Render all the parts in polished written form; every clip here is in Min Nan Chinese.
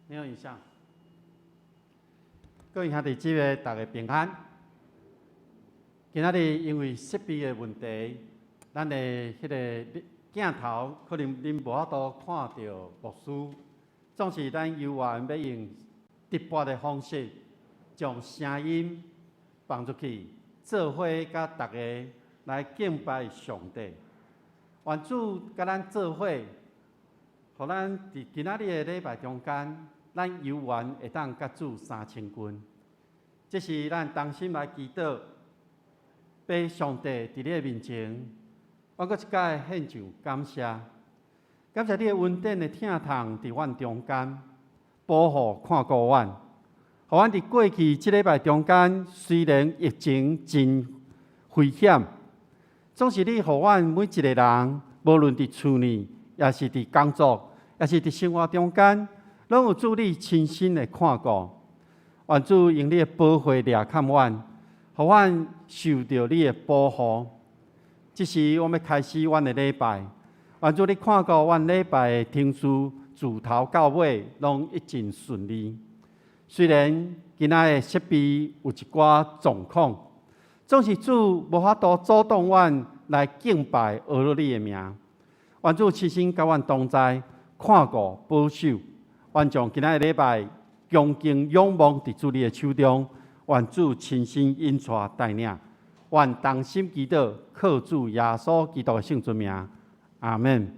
沒有影像。各位兄弟姊妹，大家平安。今仔日因為設備的問題，咱的彼个鏡頭可能恁無法度看著牧師。總是咱猶原欲用直播的方式，將聲音放出去，做伙佮大家來敬拜上帝。願主佮咱做伙，予咱佇今仔日的禮拜中間，咱猶原會當佮主相親近。這是咱同心來祈禱，父上帝佇你的面前，我閣一擺獻上感謝，感謝你的恩典的疼痛佇阮中間，保護看顧阮，予阮佇過去這禮拜中間，雖然疫情真危險，總是你予阮每一個人，無論佇厝內，抑是佇工作，抑是佇生活中間，攏有主你親身的看顧。願主用你的寶血掠看阮，予阮受著你的保護。這時，我欲開始阮的禮拜。願主你看顧阮禮拜的程序，自頭到尾攏一盡順利。雖然今仔的設備有一寡狀況，總是主無法度阻擋阮來敬拜阿羅你的名。願主親身佮阮同在，看顧保守。阮將今仔的禮拜恭敬仰望佇主你的手中，願主親身引帶帶領。阮同心祈禱，靠主耶穌基督的聖尊名，阿們。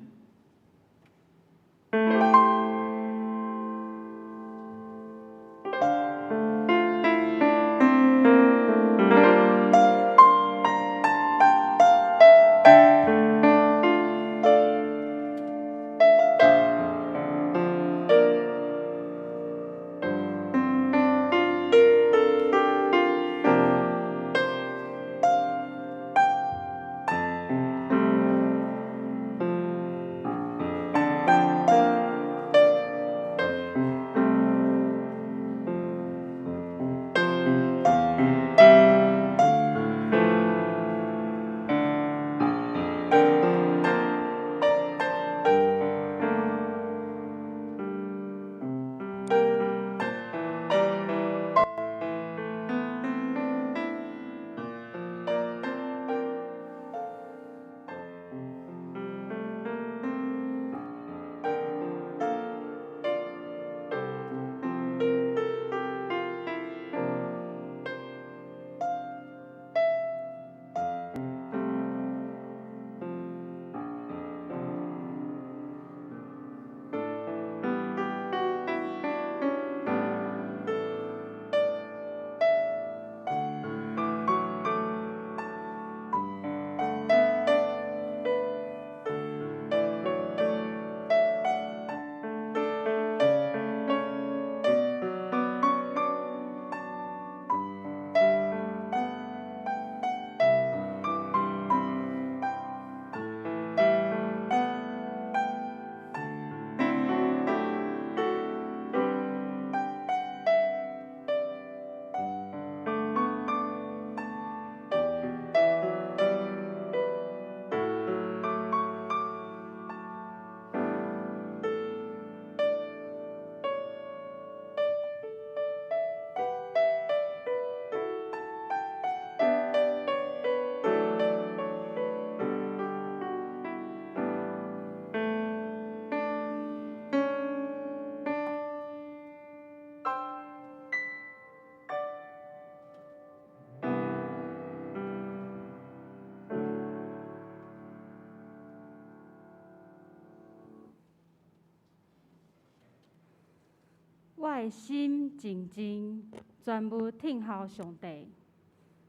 我的心靜靜，專務聽候上帝。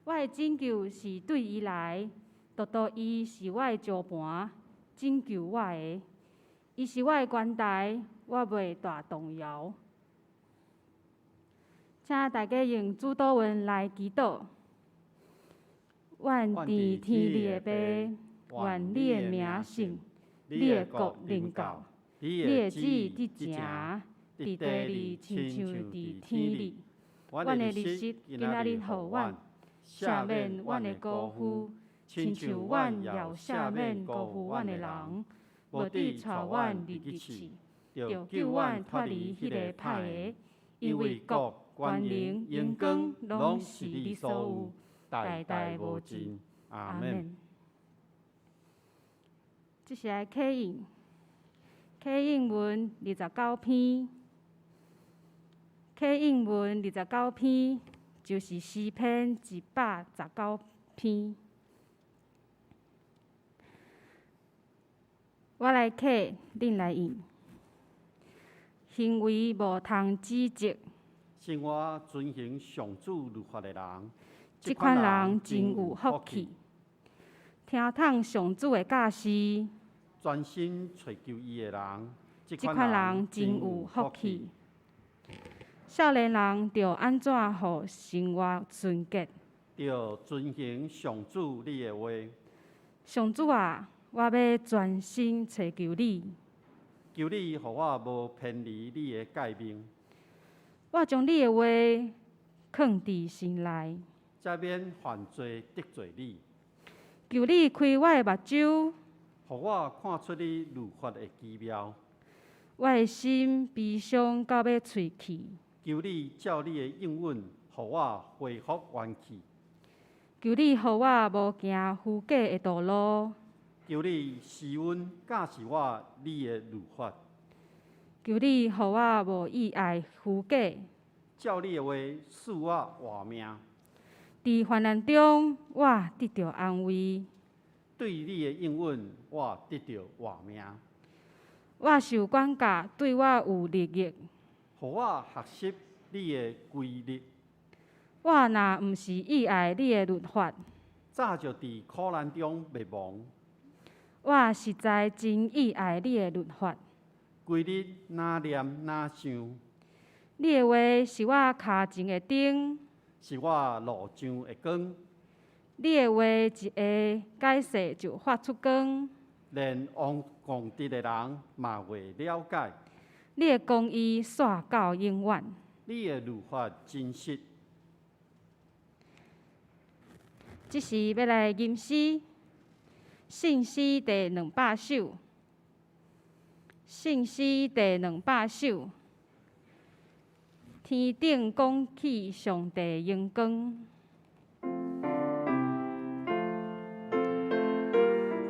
我的拯救是對伊來，獨獨伊是我的石磐，拯救我的。伊是我的懸台，我袂大動搖。請大家用主禱文來祈禱。願佇天裡的父，願你的名聖，你的國臨到，你的旨意得成，佇地裡親像佇天裡。阮的日食今仔日予阮，赦免阮的辜負，親像阮也有赦免辜負阮的人，無得帶阮入去試，著救阮脫離彼個歹的，因為國、權能、榮光，攏是你所有，代代無盡。阿們。這是愛啟應，啟應文二十九篇，啟應文二十九篇就是詩篇119篇。我來啟，恁來應。行為無通指責。生活遵行上主律法的人，這款人真有福氣。聽從上主的教示，專心揣求伊的人，這款人真有福氣。少年人著按怎予生活純潔？著遵行上主你的話。上主啊，我欲專心揣求你。求你予我無偏離你的誡命。我將你的話囥佇心內，才免犯罪得罪你。求你開我的目睭，予我看出你律法的奇妙。我的心悲傷到欲碎去。求你照你的應允，予我恢復元氣。求你予我無行虛假的道路。求你施恩教示我你的律法。求你予我無意愛虛假。照你的話賜我活命。佇患難中，我得著安慰。對你的應允，我得著活命。我受管教，對我有利益。予我學習你的規律。我若毋是意愛你的律法，早就佇苦難中滅亡。我實在真意愛你的律法。規日哪念哪想。你的話是我跤前的燈，是我路上的光。你的話一下解釋就發出光，連戇直的人嘛會了解。你的公義紲到永遠。你的律法真實。這時欲來吟詩，聖詩第兩百首，聖詩第兩百首，天頂講起上帝榮光，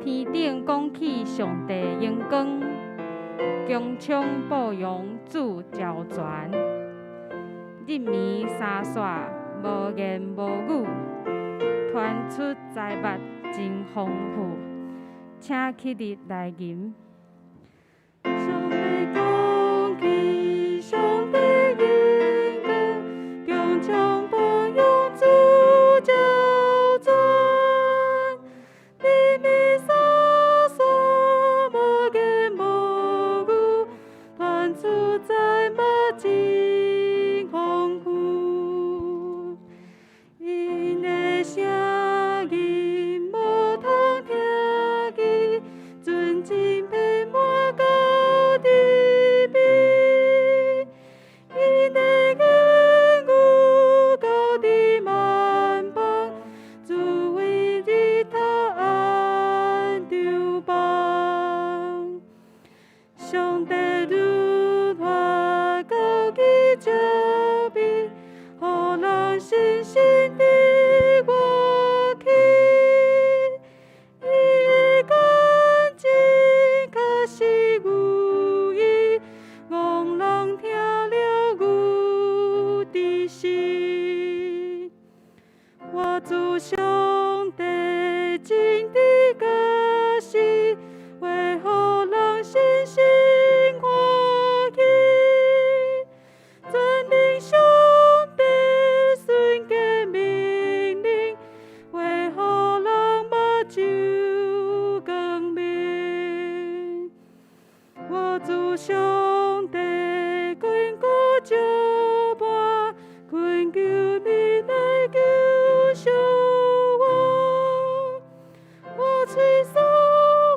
天頂講起上帝榮光，穹蒼播揚主昭傳，日暝三煞無言無語，傳出財物真豐富，請起立來吟。上帝講起上帝榮光，穹蒼播揚主昭傳，日暝三煞無言無語，傳出財物真豐富，𪜶的聲音無通聽見，純真遍滿到地邊，𪜶的言語到佇萬邦，主為日頭安張邦。上帝律法高舉照明，予人信心佇活去。伊的眼睛確實有義，戇人聽了有知識。我主上帝真佇教示，話予人信心歡喜。遵行上帝純潔命令，話予人目睭光明。我主上帝堅固石伴，懇求你來救贖我。我喙所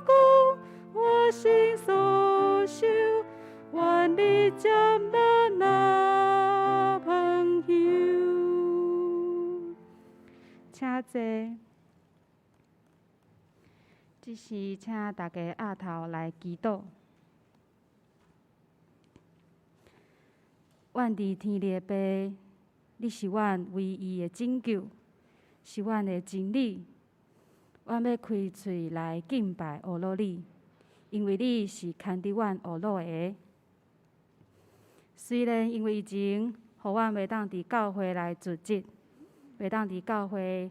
講，我心所想，願你接納那朋友。請坐。這時請大家徛頭來祈禱。阮佇天裡的爸，你是阮唯一的拯救，是阮的真理。阮欲開喙來敬拜阿羅你，因為你是牽佇阮後路的。雖然因為疫情，予阮袂當佇教會來聚集，袂當佇教會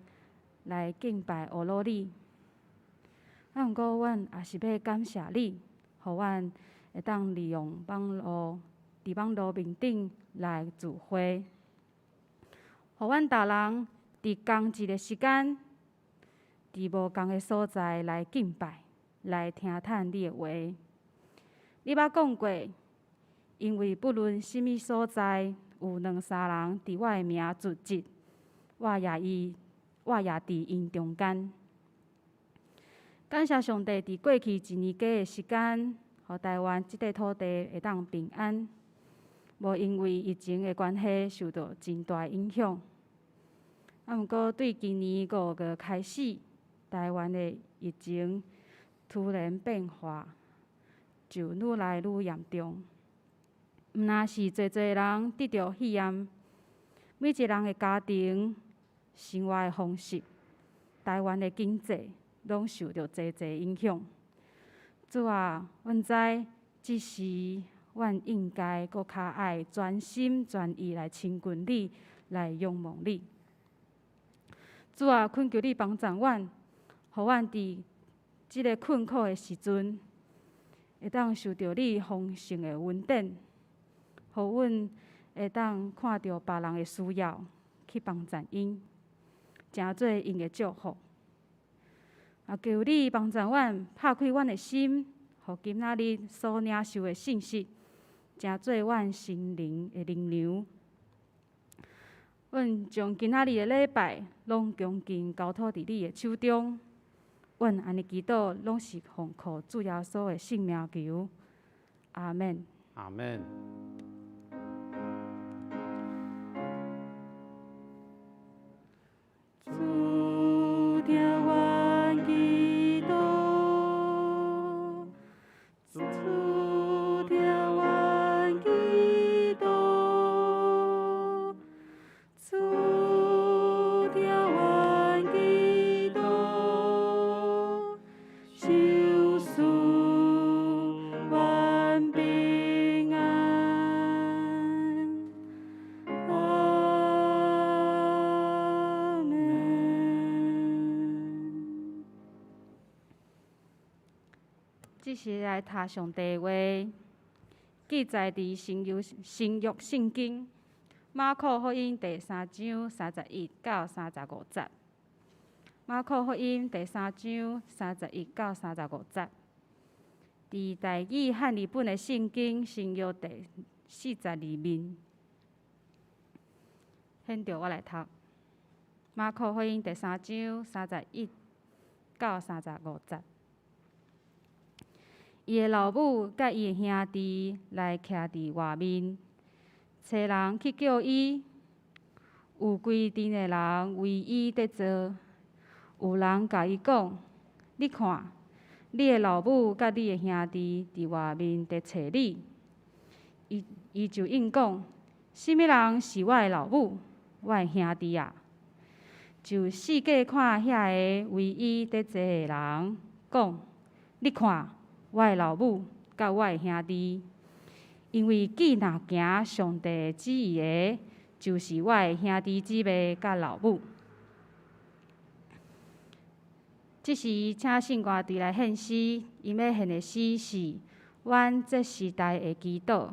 來敬拜阿羅你，啊，毋過阮也是欲感謝你，予阮會當利用網路，佇網路面頂來聚會，予阮逐人佇仝一个時間，佇無仝的所在來敬拜，來聽嘆你的話。你捌講過，因為不論啥物所在，有兩三人佇我的名聚集，我也佇𪜶中間。感謝上帝，佇過去一年幾的時間，予台灣這塊土地會當平安，無因為疫情的關係受著真大影響。啊，毋過對今年5月開始，台灣的疫情突然變化，就愈來愈嚴重。毋若是濟濟人得著肺炎，每一个人的家庭生活的方式，台灣的經濟攏受著濟濟影響。主啊，阮知這時阮應該閣較愛全心全意來親近你，來仰望你。主啊，懇求你幫助阮，予阮佇這个困苦的時陣，會當受著你豐盛的恩典，予阮會當看著別人的需要，去幫助𪜶，成做𪜶的祝福。啊，求你幫助阮，拍開阮的心，予今仔日所領受的信息，成做阮心靈的靈糧。阮將今仔日的禮拜，攏恭敬交託佇你的手中。阮按呢祈禱，攏是奉靠主耶穌的聖名求。阿們。阿們。主聽阮祈禱，主聽阮祈禱，主聽阮祈禱，賞賜阮平安。阿們。這時來讀上帝話，記載佇新約聖經馬可福音第三章31到35節。馬可福音第三章31到35節，佇台語漢譯本的聖經新約第42面。現著我來讀馬可福音第三章31到35節。伊的老母佮伊的兄弟來徛佇外面，差人去叫伊。有規陣的人圍伊佇坐，有人共伊講：你看，你的老母佮你的兄弟佇外面佇揣你。伊就應講：啥物人是我的老母、我的兄弟啊？就四界看遐个圍伊佇坐的人，講：你看，我的老母佮我的兄弟，因為既若行上帝旨意的，就是我的兄弟姊妹佮老母。這時，請聖歌隊來獻詩，𪜶欲獻的詩是《阮這時代的祈禱》。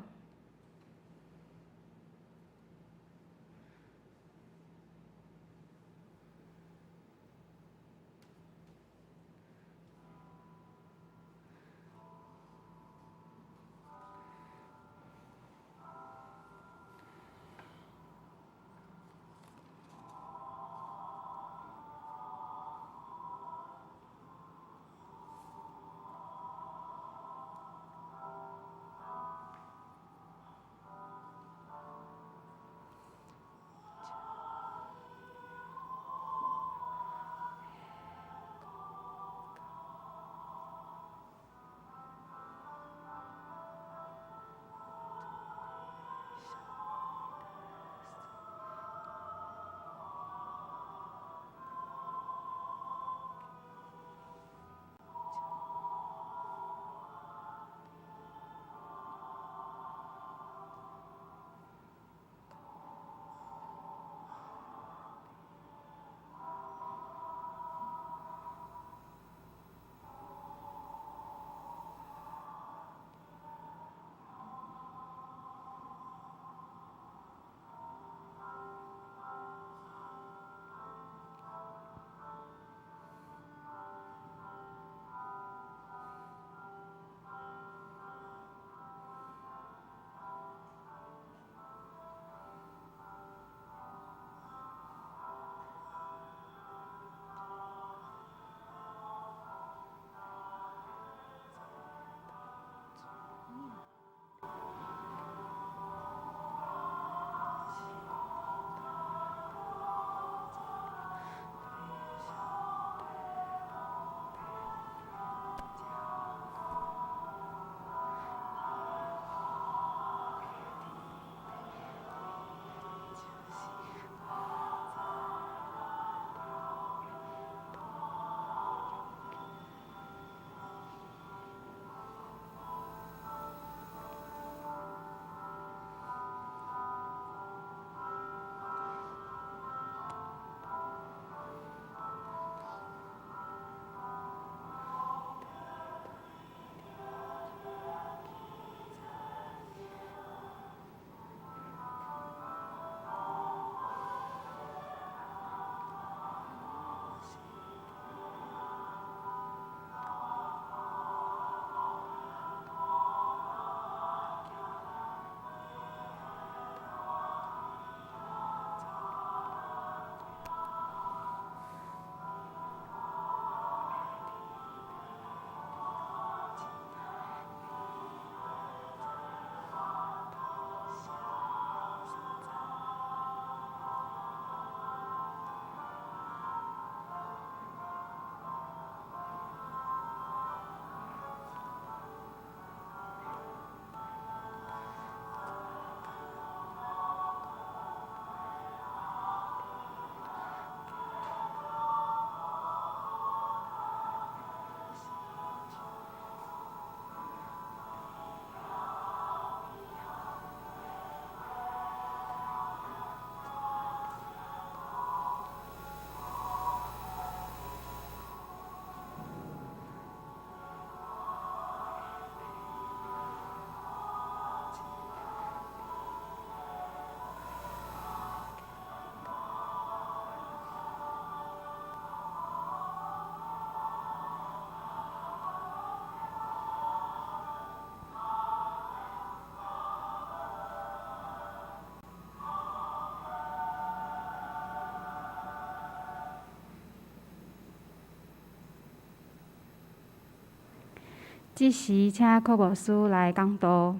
這時請柯牧師來講道，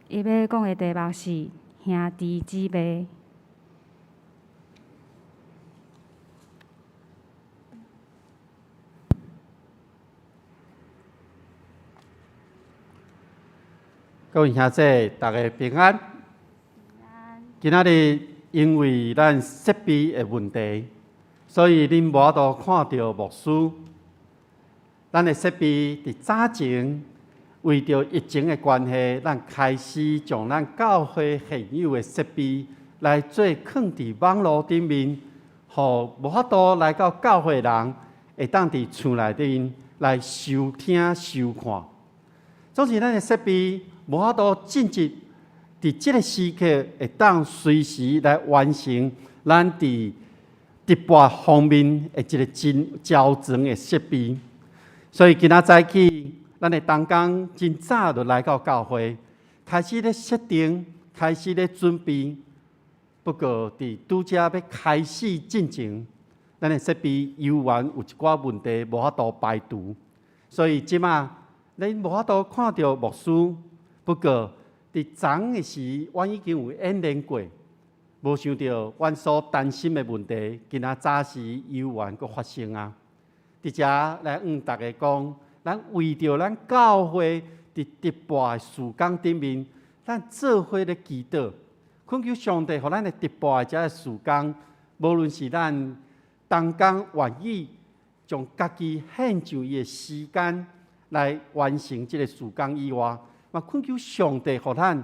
伊欲講的題目是兄弟姊妹。各位兄弟，逐家平安。今仔日因為咱設備的問題，所以恁無法度看著牧師。咱的設備佇早前為著疫情的關係，咱開始將咱教會現有的設備來做囥佇網路頂面，予無法度來到教會的人會當佇厝內面來收聽收看。總是咱的設備無法度進入佇這个時刻會當隨時來完成咱佇直播方面的一个真周全的設備。所以今仔早起，咱的同工真早就來到教會，開始咧設定，開始咧準備。不過佇拄才欲開始進前，咱的設備猶原有一寡問題無法度排除，所以這馬恁無法度看著牧師。不過佇昨的時，阮已經有演練過，無想著阮所擔心的問題，今仔早時猶原閣發生啊！佇遮來向逐家講，咱為著咱教會佇直播的事工頂面，咱做伙咧祈禱，懇求上帝予咱的直播的這个事工，無論是咱同工願意將家己獻上伊的時間來完成這个事工以外，嘛懇求上帝予咱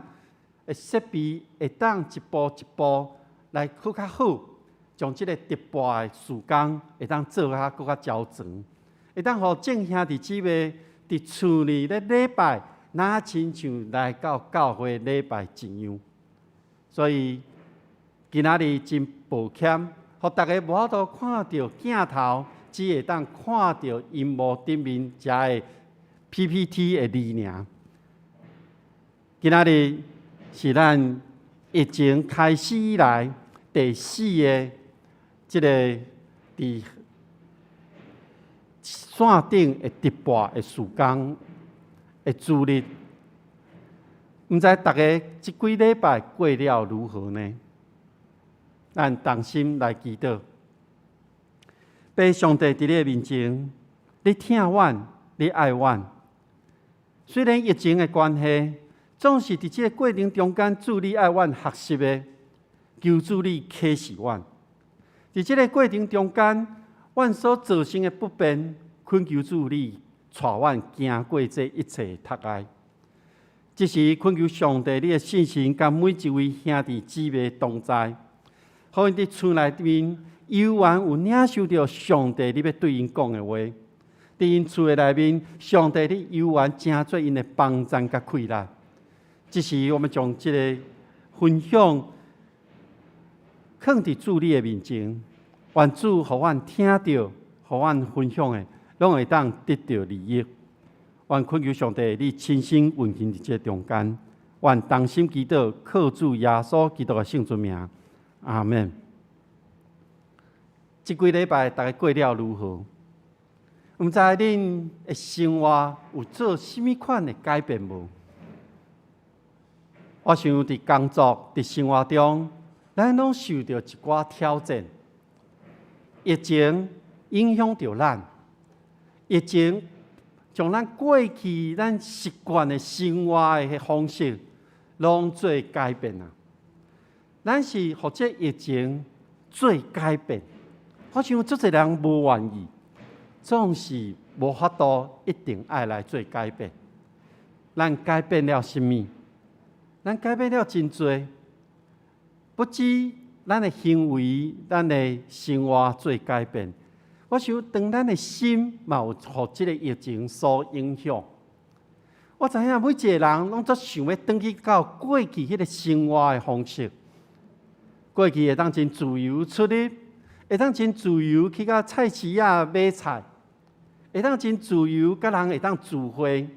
的設備會當一步一步來閣較好。將這个直播的事工會當做較閣較周全，會當予眾兄弟姊妹佇厝裡咧禮拜，若親像來到教會禮拜一樣。所以今仔日真抱歉，予逐家無法度看著鏡頭，只會當看著螢幕頂面遮的 PPT 的字爾。今仔日是咱疫情開始以來第四个這个佇線頂的直播的事工的主日，毋知逐家這幾禮拜過了如何呢？咱同心來祈禱，父上帝佇你的面前，你疼阮，你愛阮。雖然疫情的關係，總是佇這个過程中間，主你愛阮學習的，求主你啟示阮。佇這个過程中間，阮所造成的不便，懇求主你帶阮行過這一切的窒礙。這時懇求上帝，你的聖神佮每一位兄弟姊妹同在，予𪜶佇厝內面猶原有領受著上帝你欲對𪜶講的話。佇𪜶厝的內面，上帝你猶原成做𪜶的幫贊佮氣力。這時，我們將這个分享囥佇主你的面前，願主予阮聽著，予阮分享的，攏會當得著利益。願懇求上帝，你親身運行佇這中間。願同心祈禱，靠主耶穌基督的聖尊名，阿們。這幾禮拜逐家過了如何？毋知恁的生活有做啥物款的改變無？我想佇工作、佇生活中，咱攏受著一寡挑戰。疫情影響著咱，疫情將咱過去咱習慣的生活的方式，攏做改變啊！咱是予這疫情做改變，我想足濟人無願意，總是無法度一定愛來做改變。咱改變了啥物？咱改變了真濟，不止咱的行為、咱的生活做改變。我想，當咱的心嘛有予這个疫情所影響。我知影每一个人攏足想欲轉去到過去彼个生活的方式。過去會當真自由出入，會當真自由去到菜市仔買菜，會當真自由佮人會當聚會。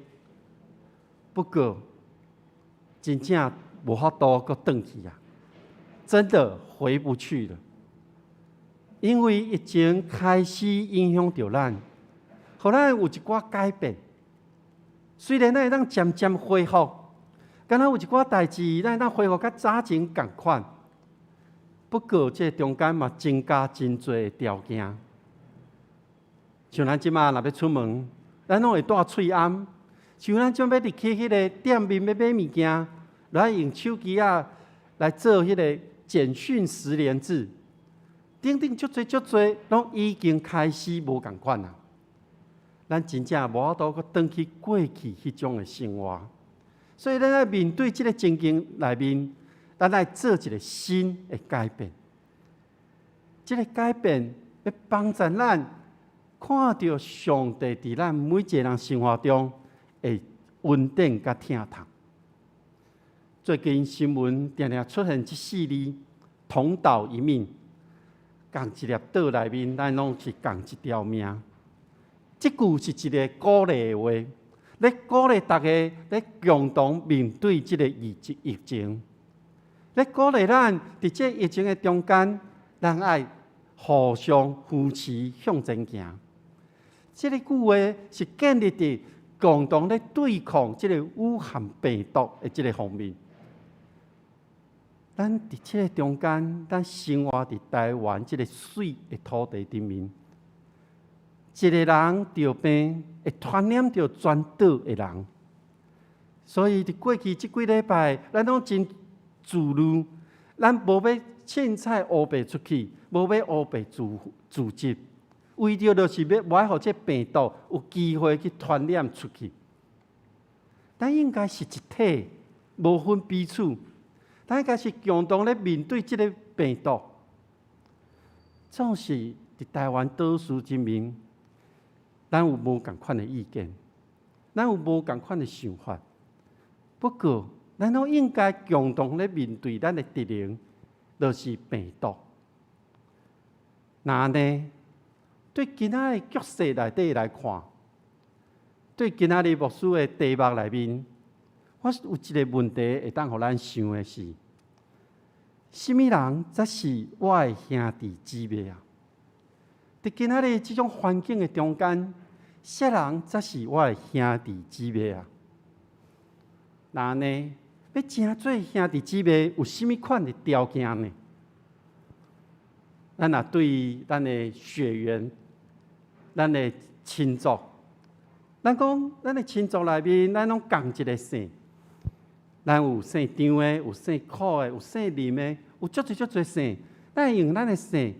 不過，真正無法度閣轉去啊！真的回不去了，因為疫情開始影響著咱，予咱有一寡改變。雖然咱會當漸漸恢復，敢若有一寡代誌，咱會當恢復佮早前仝款。不過，這中間嘛增加真濟條件。像咱這馬若欲出門，咱攏會戴喙罨。像咱這馬欲入去彼个店面欲買物件，來用手機仔來做彼个簡訊實聯制，等等，足濟足濟，攏已經開始無仝款啊！咱真正無法度閣轉去過去彼種的生活，所以咱愛面對這个情境內面，咱愛做一个新的改變。這个改變欲幫助咱看著上帝佇咱每一个人生活中的恩典佮疼痛。最近新聞定定出現這四字：同島一命。仝一粒島內面，咱攏是仝一條命。這句是一个鼓勵的話，咧鼓勵大家咧共同面對這个疫情，咧鼓勵咱佇這疫情的中間，咱愛互相扶持向前行。這个句話是建立佇共同咧對抗這个武漢病毒的這个方面。咱佇這个中間，咱生活佇台灣這个媠的土地頂面。一个人著病，會傳染著全島的人。所以佇過去這幾禮拜，咱攏真自律，咱無欲凊彩烏白出去，無欲烏白聚集，為著就是欲無愛予這病毒有機會去傳染出去。咱應該是一體，無分彼此。咱應該是共同咧面對這个病毒。總是佇台灣島嶼這面，咱有無仝款的意見，咱有無仝款的想法。不過，咱攏應該共同咧面對咱的敵人，就是病毒。若按呢，對今仔的局勢內底來看，對今仔日牧師的題目內面，我有一个問題會當予咱想的是：啥物人才是我的兄弟姊妹啊？佇今仔日這種環境的中間，啥人才是我的兄弟姊妹啊？若按呢，欲成做兄弟姊妹，有啥物款的條件呢？咱若對咱的血緣、咱的親族，咱講咱的親族內面，咱攏仝一个姓，咱有姓張的，有姓柯的，有姓林的，有足濟足濟姓，咱會用咱的姓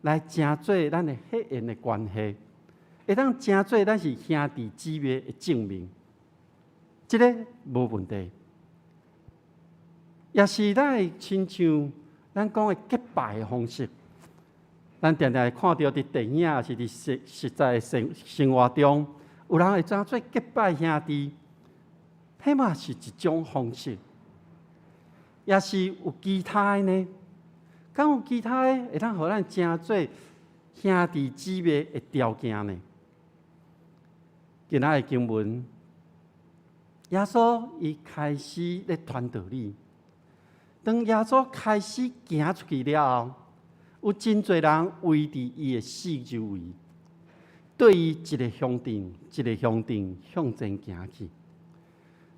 來成做咱的血緣的關係，會當成做咱是兄弟姊妹的證明，這个無問題。也是咱會親像咱講的結拜的方式，咱定定會看著佇電影，抑是佇實實在的生活中，有人會怎做結拜兄弟，彼嘛是一種方式。也是有其他的呢？敢有其他的會當予咱成做兄弟姊妹的條件呢？今仔的經文，耶穌伊開始咧傳道理。當耶穌開始行出去了後，有真濟人圍佇伊的四周圍，對伊一個鄉鎮一個鄉鎮向前行去。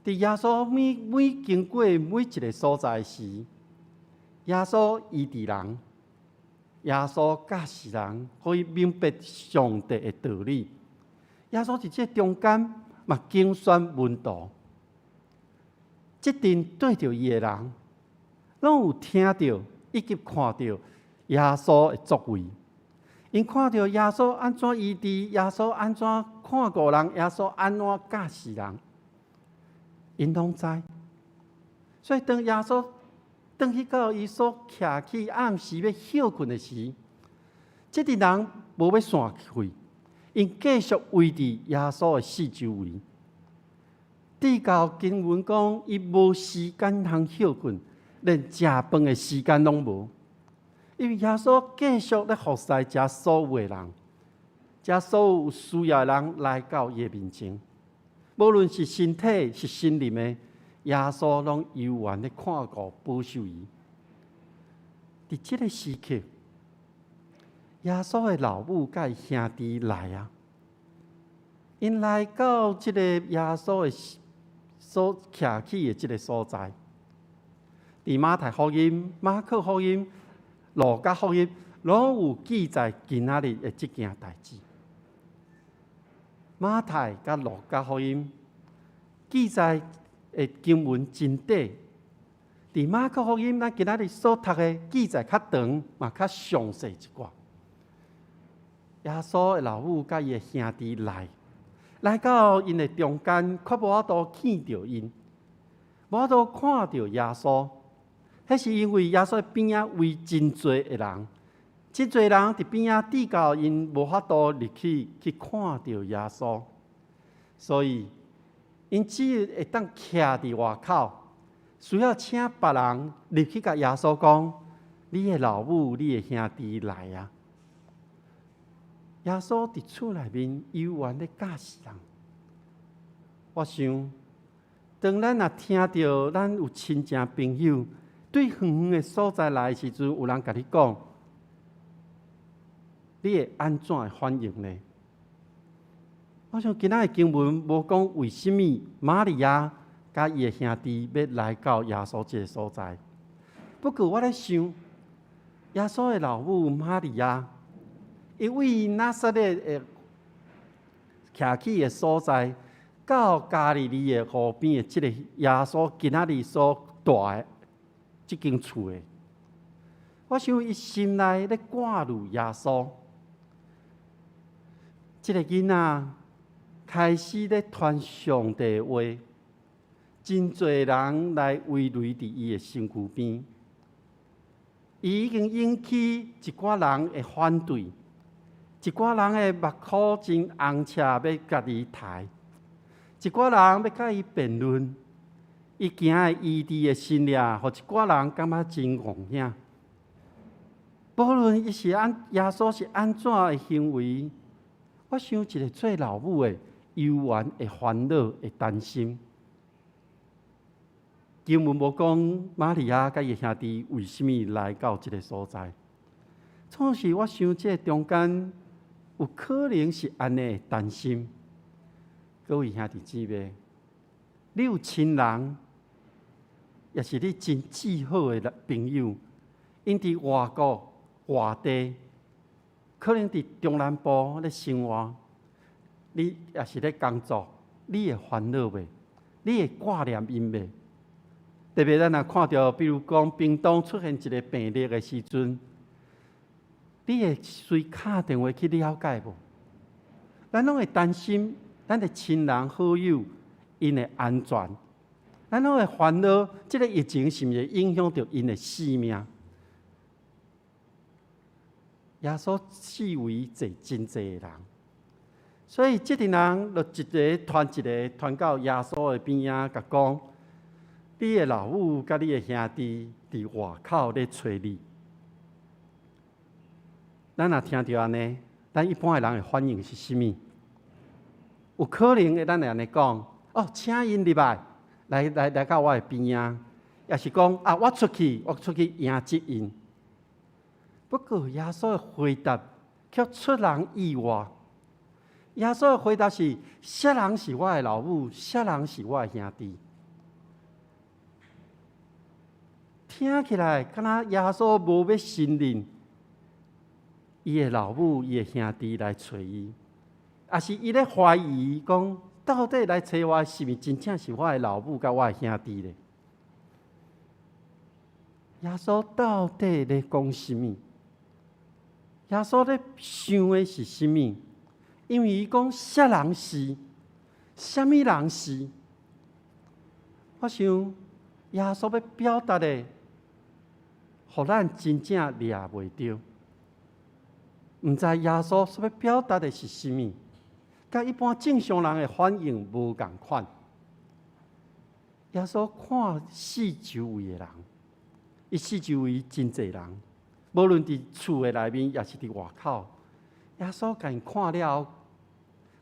佇耶穌每每經過每一个所在時，耶穌醫治人，耶穌教示人，予伊明白上帝的道理。耶穌佇這中間嘛揀選門徒，這陣綴著伊的人，攏有聽著以及看著耶穌的作為。𪜶看著耶穌按怎醫治，耶穌按怎看顧人，耶穌按怎教示人，𪜶攏知。所以當耶穌轉去到伊所徛起暗時欲歇睏的時，這陣人無欲散去，𪜶繼續圍佇耶穌的四周圍。直到經文講，伊無時間通歇睏，連食飯的時間攏無。因為耶穌繼續咧服侍遮所有的人，遮所有有需要的人來到伊的面前，無論是身體是心靈的，耶穌攏猶原咧看顧保守伊。佇這个時刻，耶穌的老母佮伊兄弟來啊， 𪜶來到這个耶穌的所徛起的這个所在，佇馬太福音、馬可福音、路加福音，攏有記載今仔日的這件代誌。馬太佮路加福音記載的經文真短，佇馬可福音咱今仔日所讀的記載較長，嘛較詳細一寡。耶穌的老母佮伊的兄弟來，來到𪜶的中間，卻無法度見著𪜶，無法度看著耶穌。彼是因為耶穌邊仔圍真濟的人，真濟人佇邊仔至到𪜶無法度入去去看著耶穌，所以𪜶只會當徛佇外口，需要請別人入去共耶穌講：你的老母、你的兄弟來啊！耶穌佇厝內面猶原咧教示人。我想，當咱若聽著咱有親情朋友對遠遠的所在來的時陣，有人共你講，你會按怎的反應呢？我想今仔的經文無講為啥物瑪利亞佮伊的兄弟欲來到耶穌這个所在。不過我咧想，耶穌的老母瑪利亞，伊對拿撒勒的徛起的所在，到加利利的湖邊的這个耶穌今仔日所蹛的這間厝的，我想伊心內咧掛慮耶穌，這个囡仔開始咧傳上帝話，真濟人來圍圍佇伊的身軀邊，伊已經引起一寡人的反對，一寡人的目箍真紅赤，欲共伊刣；一寡人欲佮伊辯論，伊行的醫治的神跡，予一寡人感覺真戇兄。無論伊是按耶穌是按怎的行為，我想一个做老母的，猶原會煩惱、會擔心。經文無講瑪利亞佮伊兄弟為啥物來到這个所在。總是我想，這中間有可能是按呢的擔心。各位兄弟姊妹，你有親人，抑是你真至好的朋友，𪜶佇外國、外地，可能佇中南部咧生活，你抑是咧工作，你會煩惱袂？你會掛念𪜶袂？特別咱若看著，比如講屏東出現一个病例的時陣，你會隨敲電話去了解無？咱攏會擔心咱的親人好友𪜶的安全，咱攏會煩惱，這个疫情是毋是會影響著𪜶的性命？耶穌四圍坐真濟的人，所以這陣人就一个傳一个傳到耶穌的邊仔，共講：你的老母佮你的兄弟佇外口咧揣你。咱若聽著按呢，咱一般的人的反應是啥物？有可能會咱會按呢講：哦，請𪜶入來，來來來到我的邊仔，抑是講啊，我出去，我出去迎接𪜶。不過耶穌的回答卻出人意外。耶穌的回答是：啥人是我的老母？啥人是我的兄弟？聽起來，敢若耶穌無欲承認伊的老母、伊的兄弟來揣伊，抑是伊咧懷疑講，到底來揣我是毋是真正是我的老母佮我的兄弟咧？耶穌到底咧講啥物？耶穌咧想的是啥物？因為伊講啥人是，啥物人是？我想耶穌欲表達的，予咱真正掠袂著。毋知耶穌所欲表達的是啥物，佮一般正常人的反應無仝款。耶穌看四周圍的人，伊四周圍真濟人，無論佇厝的內面，抑是佇外口，耶穌共𪜶看了後，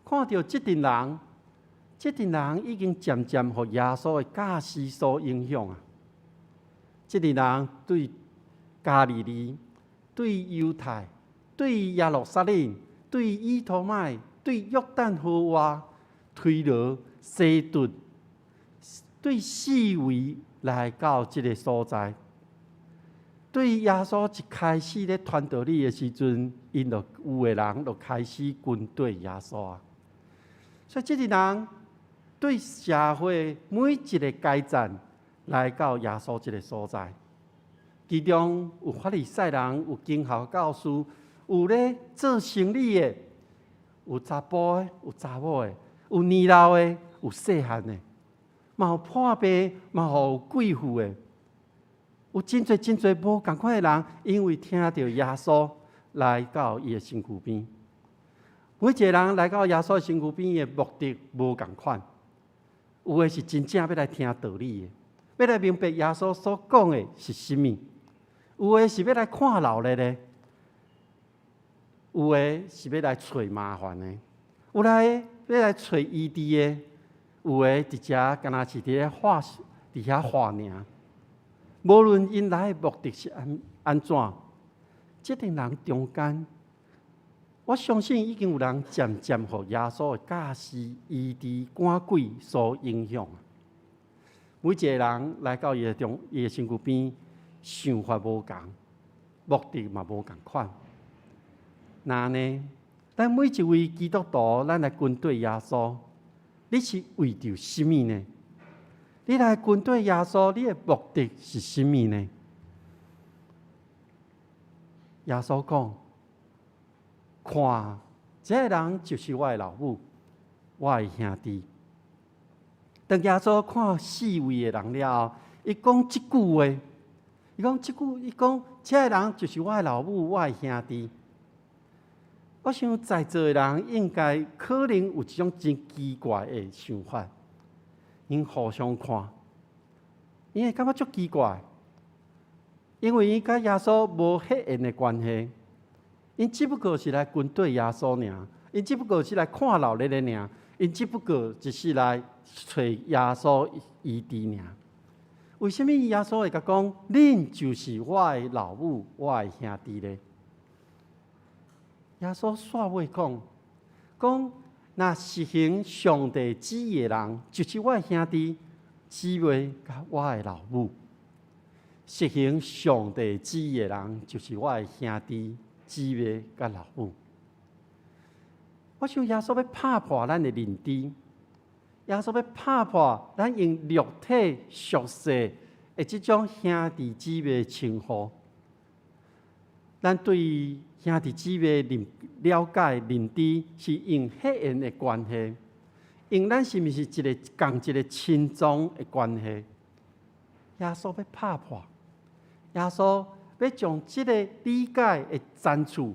看著這陣人，這陣人已經漸漸予耶穌的教示所影響啊！這陣人對加利利、對猶太、對耶路撒冷、對以多瑪、對約旦河外，推羅、西頓，對四圍來到這个所在。對耶穌一開始咧傳道理的時陣，𪜶就有的人就開始跟綴耶穌啊。所以這個人對社會每一个階層來到耶穌這个所在，其中有法利賽人，有經學教師，有咧做生理的，有查埔的，有查某的，有年老的，有細漢的，嘛有破病，嘛有貴婦的。有真濟真濟無仝款的人，因為聽著耶穌來到伊的身軀邊。每一个人來到耶穌的身軀邊的目的無仝款，有的是真正欲來聽道理的，欲來明白耶穌所講的是啥物；有的是欲來看鬧熱的，有的是欲來揣麻煩的，有來欲來揣醫治的，有的佇遮敢若是佇咧畫佇遐畫爾。無論𪜶來的目的是按怎，這陣人中間，我相信已經有人漸漸予耶穌的教示、醫治、趕鬼所影響。每一个人來到伊的中，伊的身軀邊，想法無仝，目的嘛無仝款。那呢，咱每一位基督徒，咱來跟綴耶穌，你是為著啥物呢？你來跟綴耶穌，你的目的是啥物呢？耶穌講：看，這个人就是我的老母，我的兄弟。當耶穌看四圍的人了後，伊講這句話，伊講這句，伊講這个人就是我的老母，我的兄弟。我想在座的人應該可能有一種真奇怪的想法。𪜶互相看，𪜶會感覺足奇怪，因為𪜶佮耶穌無血緣的關係，𪜶只不過是來跟綴耶穌爾，𪜶只不過是來看鬧熱的爾，𪜶只不過只是來揣耶穌醫治爾。為啥物耶穌會共講，恁就是我的老母，我的兄弟呢？耶穌煞尾講，講若實行上帝旨意的人，就是我的兄弟、姊妹佮我的老母。實行上帝旨意的人，就是我的兄弟、姊妹佮老母。我想耶穌欲拍破咱的認知，耶穌欲拍破咱用肉體屬世的這種兄弟姊妹稱呼。咱對兄弟姊妹認了解認知，是用血緣的關係，用咱是毋是一个仝一个親宗的關係。耶穌欲拍破，耶穌欲將這个理解的層次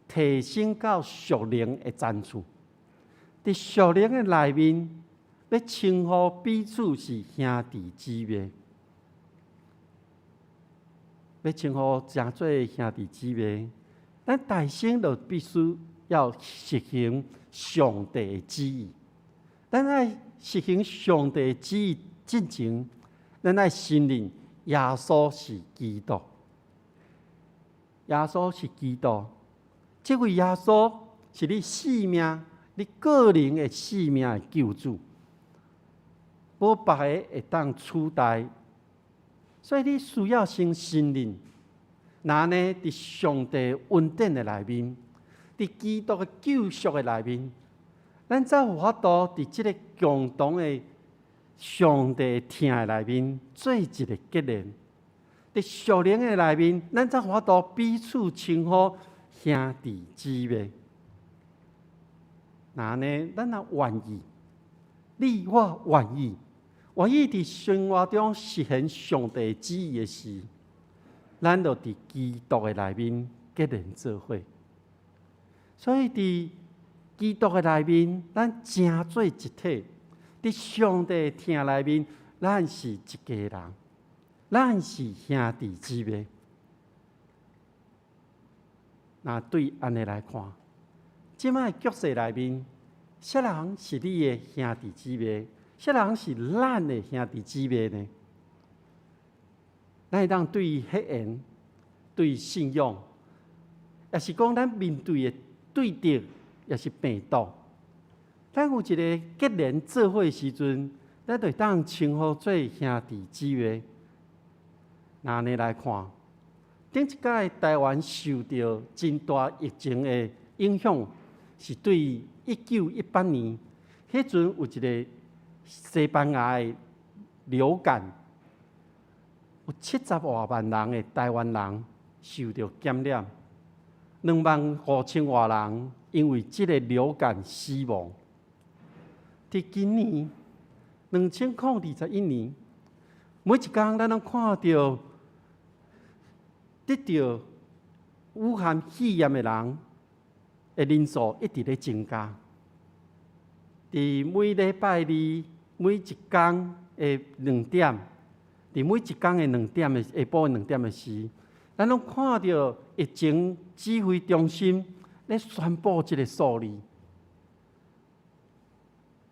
提升到屬靈的層次。佇屬靈的內面，欲稱呼彼此是兄弟姊妹，欲稱呼成做兄弟姊妹，咱大先就必須要實行上帝的旨意。咱愛實行上帝的旨意進前，咱愛承認耶穌是基督。耶穌是基督，這位耶穌是你性命、你個人的性命的救主，無別个會當取代。所以你需要先承認，那呢？佇上帝恩典的內面，佇基督的救贖的內面，咱才有法度佇這个共同的上帝疼的內面做一个結連。佇屬靈的內面，咱才有法度彼此稱呼兄弟姊妹。那呢，咱若願意，你我願意，願意佇生活中實現上帝旨意的時，咱就佇基督的內面結連做伙。所以佇基督的內面，咱成做一體；佇上帝疼內面，咱是一家人，咱是兄弟姊妹。若對按呢來看，這擺局勢內面，啥人是你的兄弟姊妹？啥人是咱的兄弟姊妹呢？咱會當對血緣、對信仰，抑是講咱面對的對敵，抑是病毒，咱有一个結連做伙的時陣，咱就會當稱呼做兄弟姊妹。若按呢來看，頂一擺台灣受著真大疫情的影響，是對1918年，彼陣有一個西班牙的流感，有70外萬人的台灣人受著感染，25,000外人因為這个流感死亡。佇今年2021年，每一工咱攏看著得著武漢肺炎的人的人數一直咧增加。佇每禮拜二每一工的兩點，佇每一工的兩點的下晡兩點的時，咱攏看著疫情指揮中心咧宣布這个數字。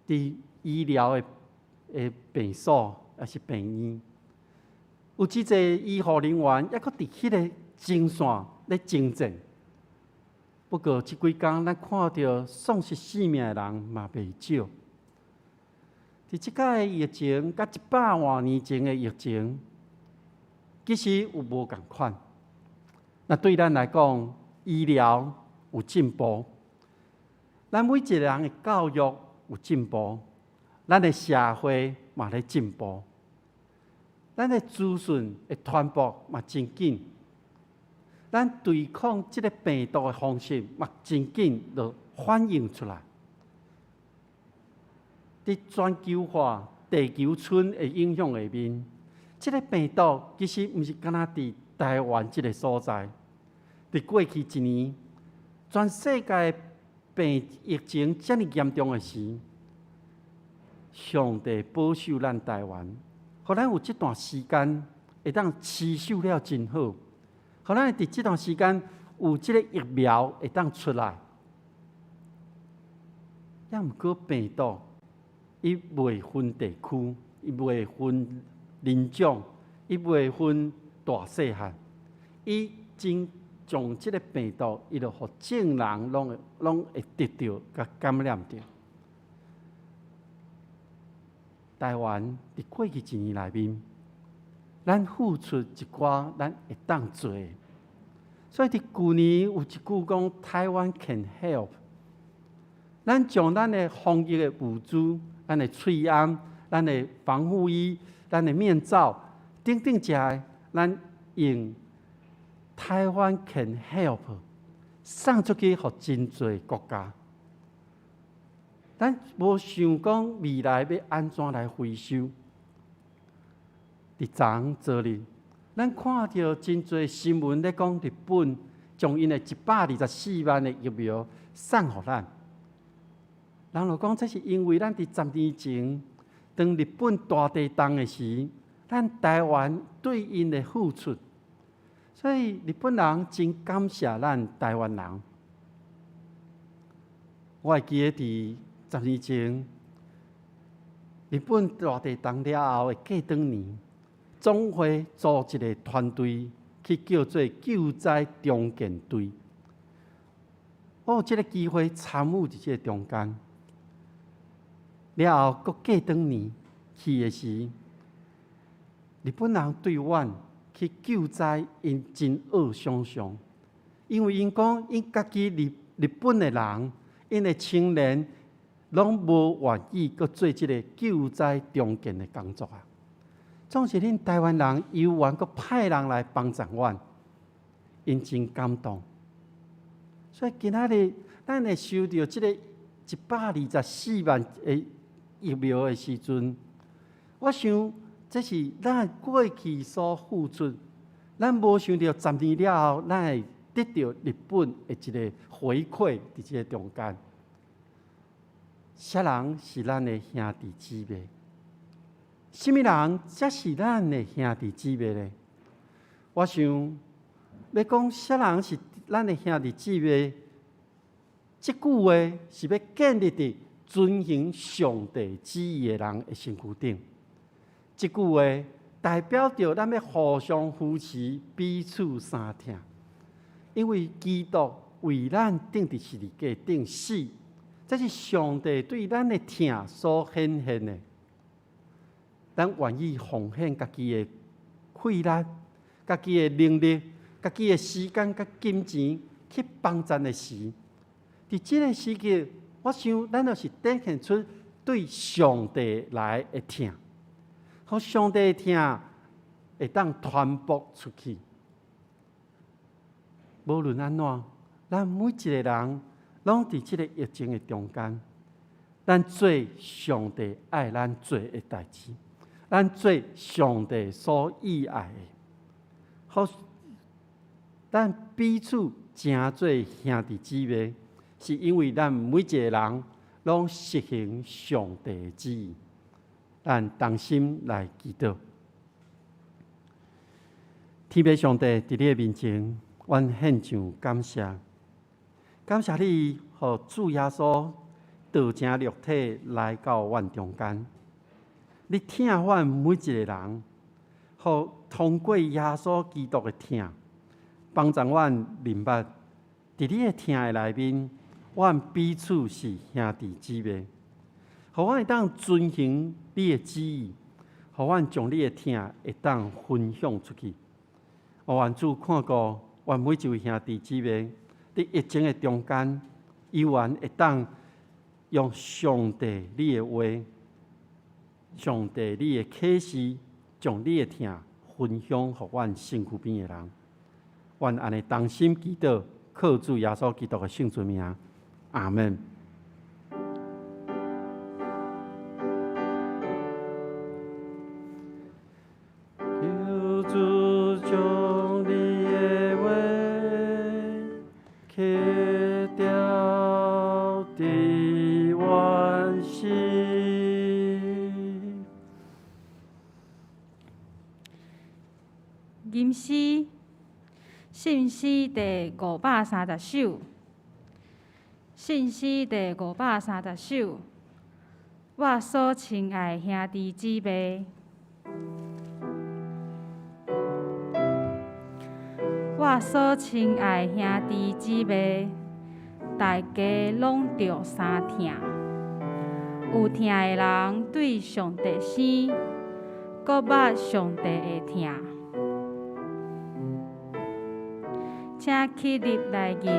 佇醫療的病所，抑是病院，有真濟醫護人員猶閣佇彼个前線咧征戰。不過，這幾工咱看著喪失性命的人嘛袂少。佇這擺疫情，佮100外年前的疫情，其實有無仝款。那對咱來講，醫療有進步，咱每一个人的教育有進步，咱的社會嘛咧進步，咱的資訊的傳播嘛真緊，咱對抗這个病毒的方式嘛真緊就反映出來。佇全球化、地球村的影響下面，這个病毒其實毋是干焦佇台灣這个所在。佇過去一年，全世界病疫情遮爾嚴重的時，上帝保守咱台灣，予咱有這段時間會當持守了真好，予咱佇這段時間有這个疫苗會當出來。猶毋過病毒，伊袂分地區，伊袂分人種，伊袂分大細漢，伊真將這个病毒，伊就予眾人攏會得著佮感染著。台灣佇過去一年內面，咱付出一寡咱會當做的，所以佇舊年有一句講 Taiwan can help，咱將咱的防疫的物資、咱的喙罨、咱的防護衣、咱的面罩等等這的，咱用 Taiwan can help 送出去予真濟國家。咱無想講未來欲按怎來回收。佇昨昨日，咱看著真濟新聞咧講，日本將𪜶的124萬的疫苗送予咱。人就講這是因為咱佇10年前，當日本大地動的時，咱台灣對𪜶的付出，所以日本人真感謝咱台灣人。我會記得佇10年前，日本大地動了後的過轉年，總會組一个團隊去叫做救災重建隊。我有這个機會參與佇這个中間。了後，閣過轉年去的時，日本人對阮去救災，𪜶真惡想像，因為𪜶講𪜶家己日本的人，𪜶的青年攏無願意閣做這个救災重建的工作啊。總是恁台灣人猶原閣派人來幫助阮，𪜶真感動。所以今仔日咱會收著這个124萬的疫苗的時陣，我想這是咱過去所付出，咱無想著十年了後，咱會得著日本的一个回饋佇這个中間。啥人是咱的兄弟姊妹？啥物人才是咱的兄弟姊妹呢？我想欲講啥人是咱的兄弟姊妹，這句話是欲建立佇遵行上帝旨意的人的身軀頂。這句話代表著咱欲互相扶持，彼此相疼。因為基督為咱釘佇十字架頂死，這是上帝對咱的疼所顯現的。咱願意奉獻家己的氣力、家己的能力、家己的時間佮金錢去幫贊的時，佇這个時刻，我想咱就是展現出對上帝來的疼，予上帝的疼會當傳播出去。無論按怎，咱每一个人攏佇這个疫情的中間，咱做上帝愛咱做的代誌，咱做上帝所喜愛的，予咱彼此成做兄弟姊妹，是因為咱每一个人攏實行上帝的旨意。咱同心來祈禱，天父上帝佇你的面前，阮獻上感謝，感謝你，予主耶穌道成肉體來到阮中間。你疼阮每一個人，予通過耶穌基督的疼，幫助阮明白，佇你的疼的內面，阮彼此是兄弟姊妹，予阮會當遵行你的旨意，予阮將你的疼會當分享出去。願主看顧阮每一位兄弟姊妹，佇疫情的中間，依然會當用上帝你的話、上帝你的啟示，將你的疼分享予阮身軀邊的人。阮按呢同心祈禱，靠主耶穌基督的聖尊名，阿門。求主將你的話刻雕佇阮心。吟詩，信詩第530首，信詩第530首，我所親愛兄弟姊妹，我所親愛兄弟姊妹，大家攏著相疼，有疼的人對上帝生，閣捌上帝的疼。請起立來吟。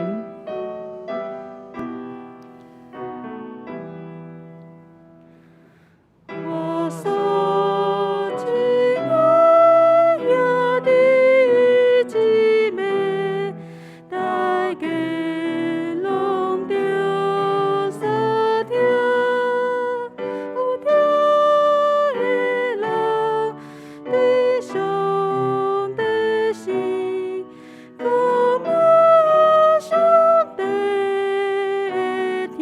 我所親愛兄弟姊妹，大家攏著相疼，有疼的人對上帝生，閣捌上帝的疼。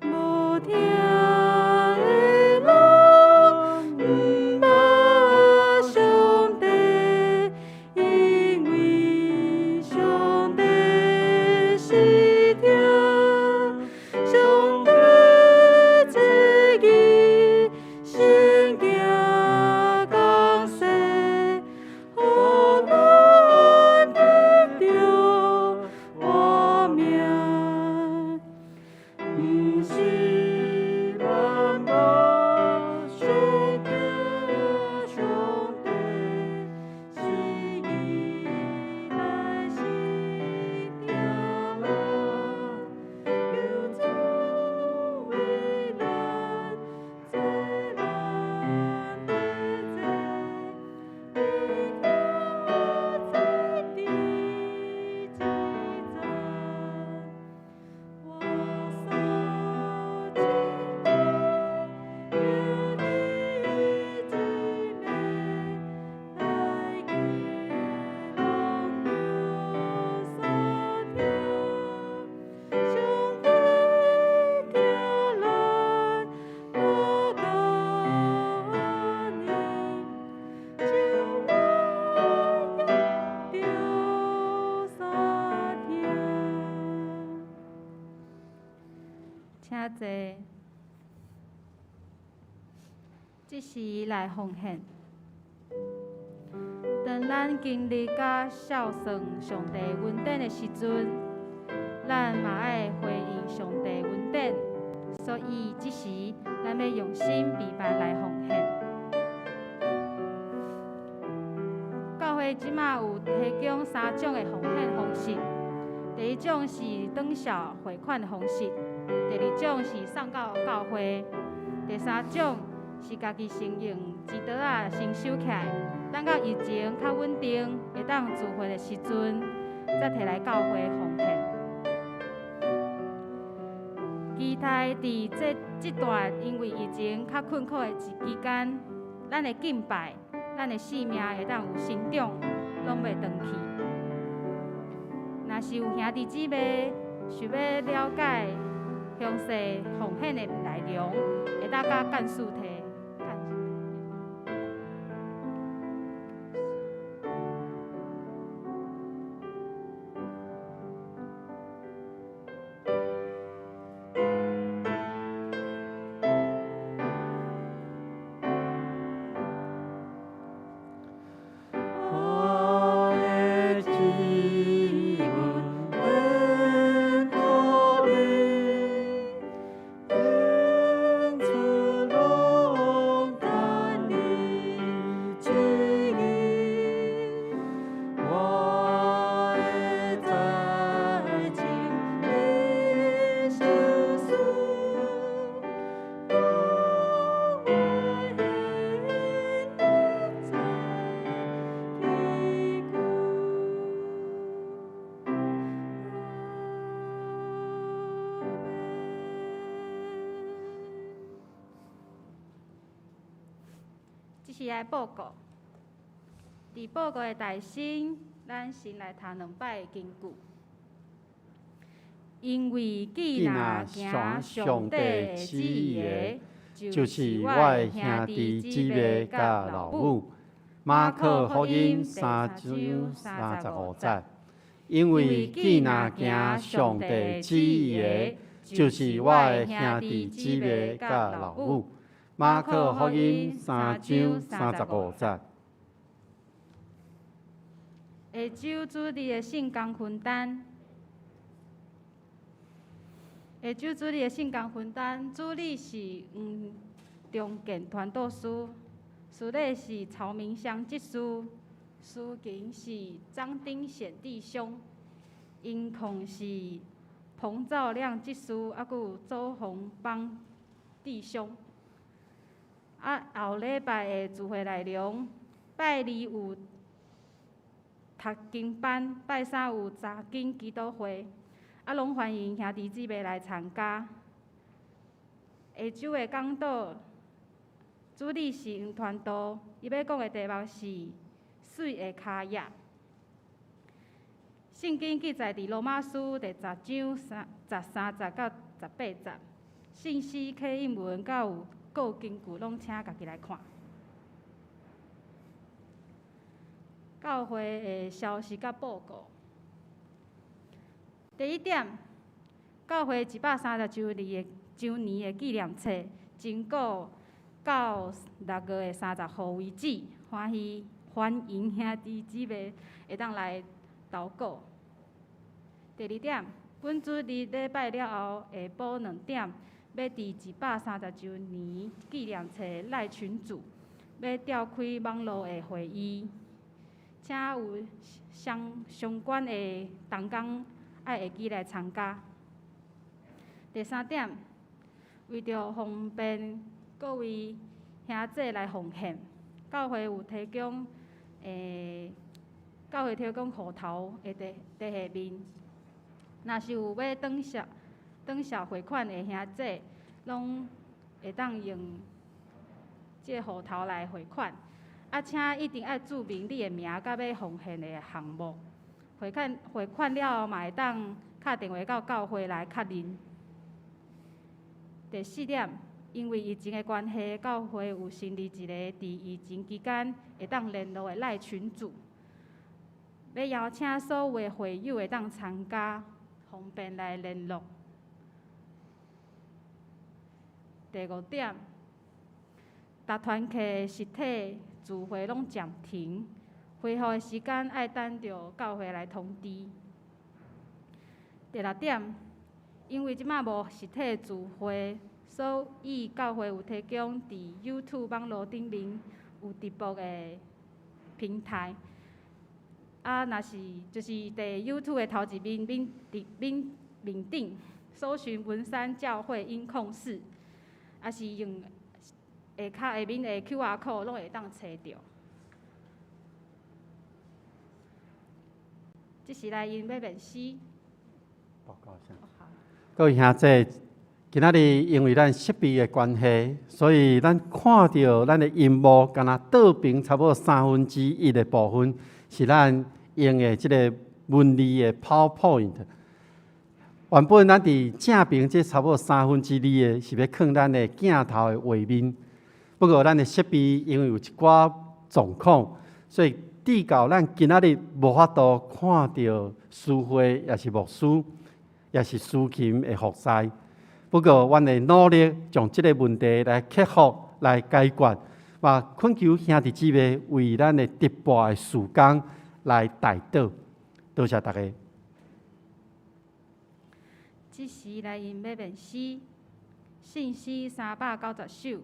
無疼的人毋捌上帝，因為上帝是疼，上帝這義先行降世，予咱得著活命。毋是咱無相敬上帝，是伊來先疼咱，求主為咱這咱的罪，為疼這地之讚。我所親愛兄弟姊妹，大家攏著相疼，上帝疼咱活到按呢，就咱也著相疼。請坐。這時來奉獻。當咱經歷佮孝順上帝恩典的時陣，咱嘛愛回應上帝恩典，所以這時咱欲用心預備來奉獻。教會這馬有提供三種的奉獻方式。第一種是轉數匯款的方式，第二種是送到教會，第三種是家己先用錢袋仔先收起來，等到疫情較穩定，會當聚會的時陣，才提來教會奉獻。期待佇這段因為疫情較困苦的期間，咱的敬拜、咱的生命會當有成長，攏袂斷去。若是有兄弟姊妹想欲了解詳細奉獻的內容，會當佮幹事提。我的指紋託你，献出攏等你旨意，我的才情你心思，講話在天久。阿們。這是來報告。佇報告的大先，咱先來讀兩擺的經句。因為既若行上帝的旨意的，就是我的兄弟姊妹佮老母。馬可福音3章35節。因為既若行上帝旨意的，就是我的兄弟姊妹佮老母。馬可福音3章35節。下週主日的聖工分擔。下週主日的聖工分擔，主理是黃中健傳道師，司禮是曹明湘執事，司琴是張丁顯弟兄，音控是彭兆亮執事，猶閣有周鴻邦弟兄。啊，後禮拜的聚會內容，拜二有讀經班，拜三有查經祈禱會，啊，攏歡迎兄弟姊妹來參加。下週的講道主理是黃傳道，伊欲講的題目是媠的跤跡。聖經記載佇羅馬書第10章13節到18節，信息啟應文佮有各經句，攏請家己來看。教會的消息佮報告。第一點，教會130週年的紀念冊，徵稿到6月30號為止，歡喜歡迎兄弟姊妹會當來投稿。第二點，本主日禮拜了後，下晡2點，欲佇130週年紀念冊賴群組，欲召開網路的會議，請有相關的同工愛會記來參加。第三點，為著方便各位兄姊來奉獻，教會提供戶頭會佇下面。若是有欲轉數匯款的兄姊，攏會當用這個戶頭來匯款。啊，請一定愛註明你的名佮欲奉獻的項目。匯款了後，嘛會當敲電話到教會來確認。第四點，因為疫情的關係，教會有成立一個佇疫情期間會當聯絡的賴群組，欲邀請所有的會友會當參加，方便來聯絡。第五點，逐團契實體聚會攏暫停，恢復的時間愛等著教會來通知。第六點，因為這馬無實體聚會，所以教會有提供佇 YouTube 網路頂面有直播的平台。啊，若是就是佇 YouTube 的頭一面面佇面面頂搜尋文山教會音控室，抑是用下跤下面的 QR code 攏會當揣著。這時來𪜶欲念詩。報告一下。各位兄弟，今仔日因為咱設備的關係，所以咱看著咱的螢幕，敢若倒爿差不多1/3的部分是咱用的這个文字的 PowerPoint。原本咱佇正爿這差不多2/3的是欲囥咱的鏡頭的畫面，不過咱的設備因為有一寡狀況，所以致到咱今仔日無法度看著司會，抑是牧師，抑是司琴的服侍。不過，阮會努力將這个問題來克服、來解決，嘛懇求兄弟姊妹為咱的直播的事工來代禱。多謝大家。這時來𪜶欲念詩，聖詩390首，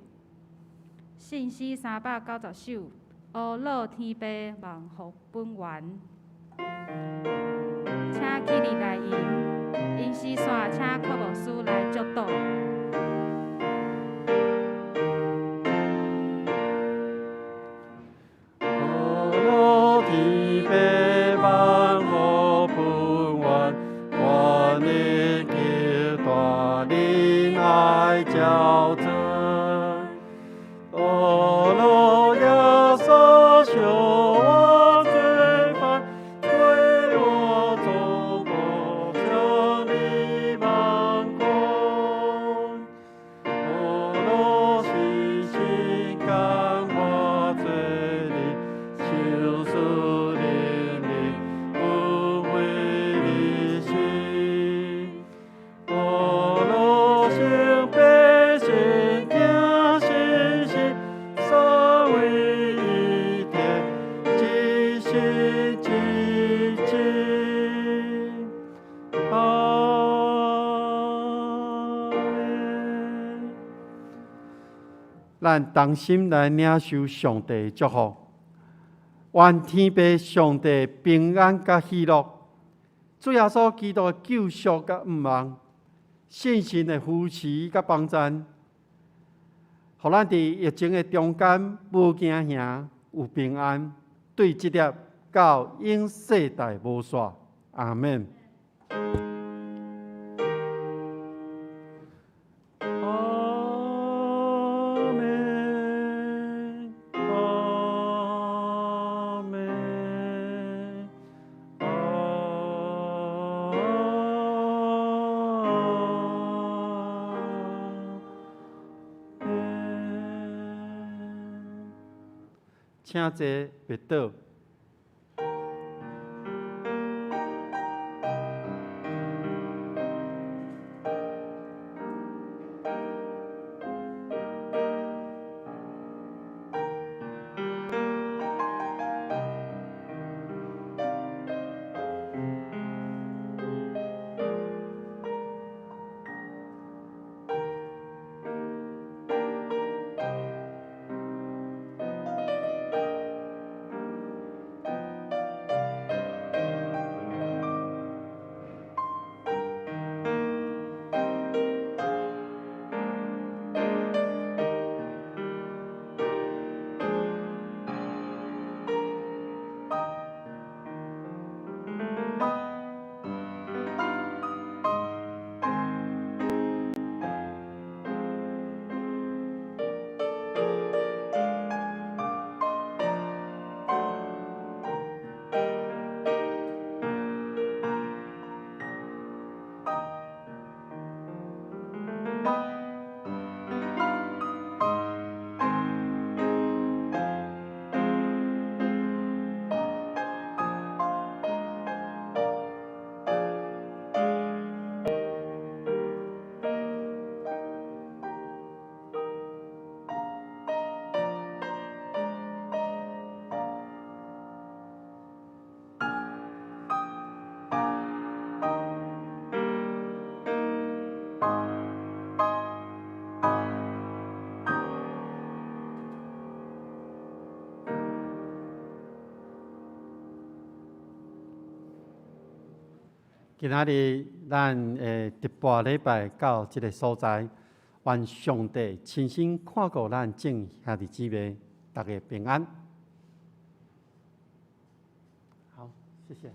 聖詩390首，阿樂天父萬福本源，請起立來迎，音詩煞請柯牧師來祝禱。阿樂天父萬福本源，願你極大仁愛澆灌。阿樂耶穌受我罪犯，為我中保將你萬關。阿樂洗心感化罪靈，求賜靈力無悔的心。阿樂聖百姓行信心，三位一體，一心一志。阿們。咱同心來領受上帝的祝福，願天父上帝平安佮喜樂，主耶穌基督的救贖佮毋忘，聖神的扶持佮幫贊，予咱佇疫情的中間無驚嚇，有平安，對這粒到永世代無煞。阿們。阿們，阿們，阿們。請坐，默禱。今仔日咱會直播禮拜到這个所在，願上帝親身看顧咱眾兄弟姊妹，逐家平安。好，謝謝。